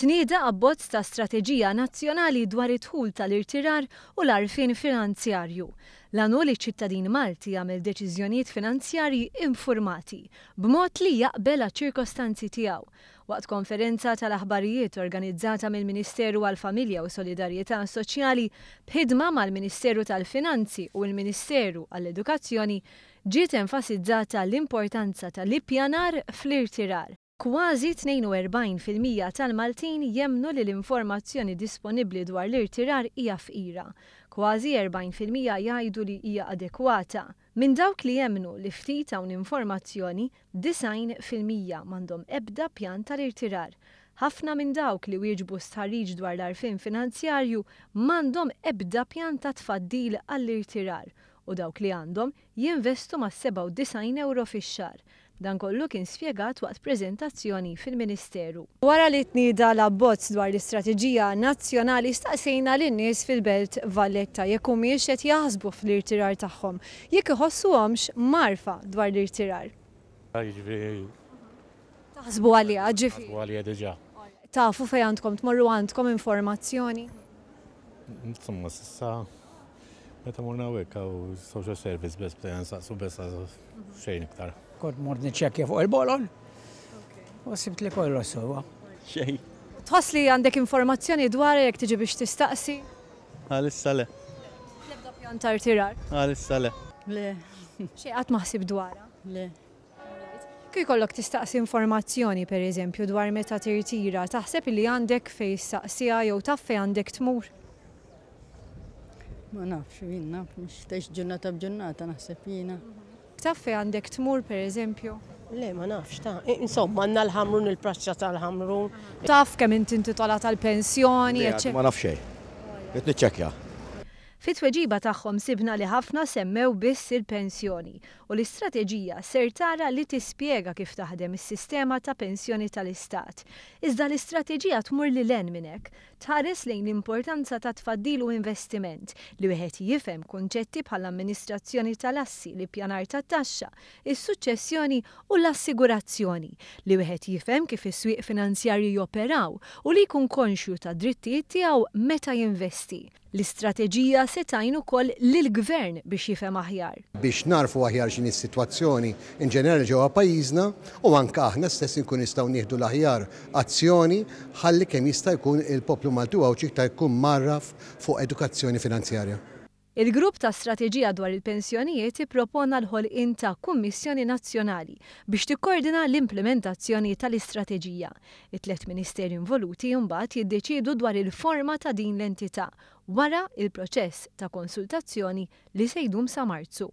Tnieda abbozz ta' strateġija nazzjonali dwar id-dħul tal-irtirar u l-għarfien finanzjarju. L-għan hu li ċ-ċittadin Malti jagħmel deċiżjonijiet finanzjarji infurmati, b'mod li jaqbel għaċ-ċirkostanzi tiegħu. Waqt konferenza tal-aħbarijiet organizzata mill-Ministeru għall-Familja u Solidarjetà Soċjali b'ħidma mal-Ministeru tal-Finanzi u l-Ministeru għall-Edukazzjoni, ġiet enfasizzata l-importanza tal-ippjanar fl-irtirar. Kważi 42% tal-Maltin jemmnu li l-informazzjoni disponibbli dwar l-irtirar hija fqira. Kważi 40% jgħidu li hija adekwata. Minn dawk li jemmnu li ftit hawn informazzjoni, 90% m'għandhom ebda pjan tal-irtirar. Ħafna minn dawk li wieġbu stħarriġ dwar l-għarfien finanzjarju m'għandhom ebda pjan ta' tfaddil għall-irtirar u dawk li għandhom jinvestu ma' 97 euro fix-xahar. Dan kollu kien spjegat waqt preżentazzjoni fil-Ministeru. Wara li tnieda l-abbozz dwar l-istrateġija nazzjonali, staqsejna lin-nies fil-Belt Valletta jekk humiex qed jaħsbu fl-irtirar tagħhom, jekk iħossuhomx mgħarrfa dwar l-irtirar. Jiġifieri. Taħsbu għaliha, ġifieri. Taħsbu għaliha diġà. Tafu fejn għandkom tmorru, għandkom informazzjoni? Insomma, s'issa meta morna hawnhekk hawn social service biss bdejna nsaqsu, biss xejn iktar. Kont mort niċċekkja fuq il-bolol u sibt li kollox sewwa. Xejn. Tħoss li għandek informazzjoni dwar jekk tiġi biex tistaqsi? Għalissa le. L-ebda pjan ta' irtirar? Għalissa le. Le. Xejn, qatt ma ħsibt dwarha? Le. Kif ikollok tistaqsi informazzjoni, per eżempju, dwar meta tirtira, taħseb li għandek fejn issaqsiha jew taf fejn għandek tmur? Ma nafx, jien naf, mhux tgħix ġurnata b'ġurnata, naħseb jiena. Taf fejn għandek tmur, per eżempju? Le, ma nafx ta'. Insomma, għandna l-Ħamrun, il-praċċa tal-Ħamrun. Taf kemm inti intitolat għal pensjoni, eċċetera? Ma naf xejn. Qed niċċekkja. Fit-tweġiba tagħhom sibna li ħafna semmew biss il-pensjoni u l-istrateġija ser tara li tispjega kif taħdem is-sistema ta' pensjoni tal-Istat. Iżda l-istrateġija tmur lil hinn minn hekk, tħares lejn l-importanza ta' tfaddil u investiment, li wieħed jifhem kunċetti bħall-amministrazzjoni tal-assi, l-ippjanar tat-taxxa, is-suċċessjoni u l-assigurazzjoni, li wieħed jifhem kif is-swieq finanzjarji joperaw u li jkun konxju ta' drittijiet tiegħu meta jinvesti. L-istrateġija se tgħin ukoll lill-gvern biex jifhem aħjar. Biex nagħrfu aħjar x'inhi s-sitwazzjoni in ġenerali ġewwa pajjiżna u anke aħna stess inkun nistgħu nieħdu l-aħjar azzjoni ħalli kemm jista' jkun il-poplu Malti u Għawdxi iktar jkun mgħarraf fuq edukazzjoni finanzjarja. Il-grupp ta' strateġija dwar il-pensjonijiet ippropona l-ħolqien ta' Kummissjoni Nazzjonali biex tikkordina l-implementazzjoni tal-istrateġija. It-tliet ministeri involuti mbagħad jiddeċiedu dwar il-forma ta' din l-entità wara il-proċess ta' konsultazzjoni li se jdum sa Marzu.